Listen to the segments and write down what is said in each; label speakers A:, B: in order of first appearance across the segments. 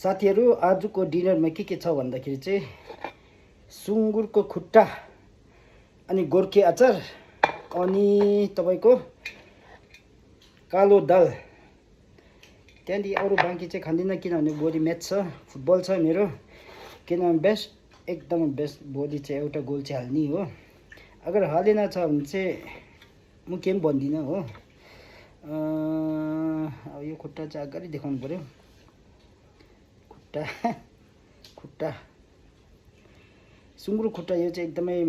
A: साथीहरु आजको डिनरमा के छ भन्दाखेरि चाहिँ सुँगुरको खुट्टा अनि गोर्खे अचार अनि तपाईको कालो दाल। त्यहाँदेखि अरु बाँकी चाहिँ खान्दिन किनभने भोलि म्याच छ, फुटबल छ मेरो। किनभने बेस्ट एकदम बेस्ट भोलि चाहिँ एउटा गोल चाहिँ हाल्ने हो। अगर हालेन छ भने चाहिँ म केही पनि भन्दिन हो। अब यो खुट्टा चाहिँ अगाडि देखाउनु पर्यो। खुट्टा सुँगुर खुट्टा यो चाहिँ एकदमै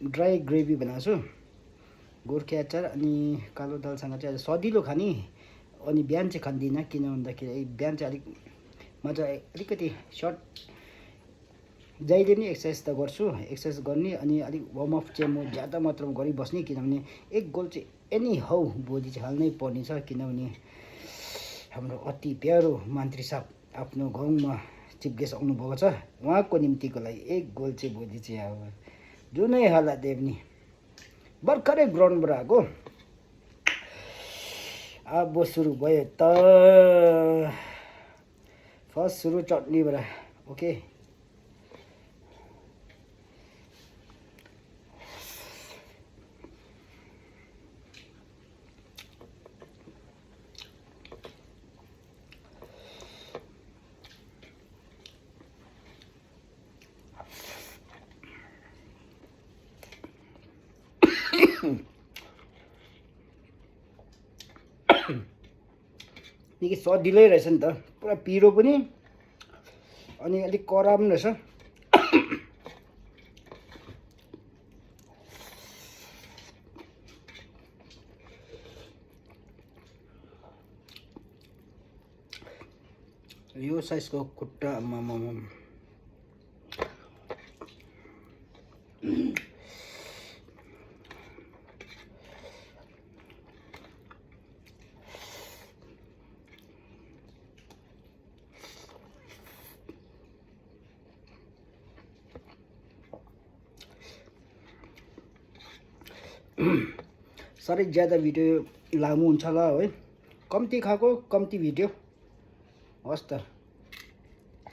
A: ड्राई ग्रेभी बनाएको छु। गोर्खे अचार अनि कालो दालसँग चाहिँ सजिलो खाने। अनि बिहान चाहिँ खान्दिन किन भन्दाखेरि बिहान चाहिँ अलिकति सर्ट जहिले पनि एक्सर्साइज त गर्छु, एक्सर्साइज गर्ने अनि अलिक वार्म अप चाहिँ म ज्यादा मात्रामा गरिबस्ने। किनभने एक गोल चाहिँ एनी हाउ भोलि चाहिँ हाल्नै पर्ने छ। किनभने हाम्रो अति प्यारो मन्त्री साहब आफ्नो गाउँमा चिफ गेस्ट आउनु भएको छ, उहाँको निम्तिको लागि एक गोल चाहिँ भोलि चाहिँ अब जुनै हालतले पनि भर्खरै ग्राउन्डबाट आएको। अब सुरु भयो त फर्स्ट सुरु चटनीबाट। ओके निकै सजिलै रहेछ नि त, पुरा पिरो पनि अनि अलिक कडा पनि रहेछ। यो साइजको खुट्टा साह्रै ज्यादा भिडियो लामो हुन्छ होला है, कम्ती खाएको कम्ती भिडियो। हस् त।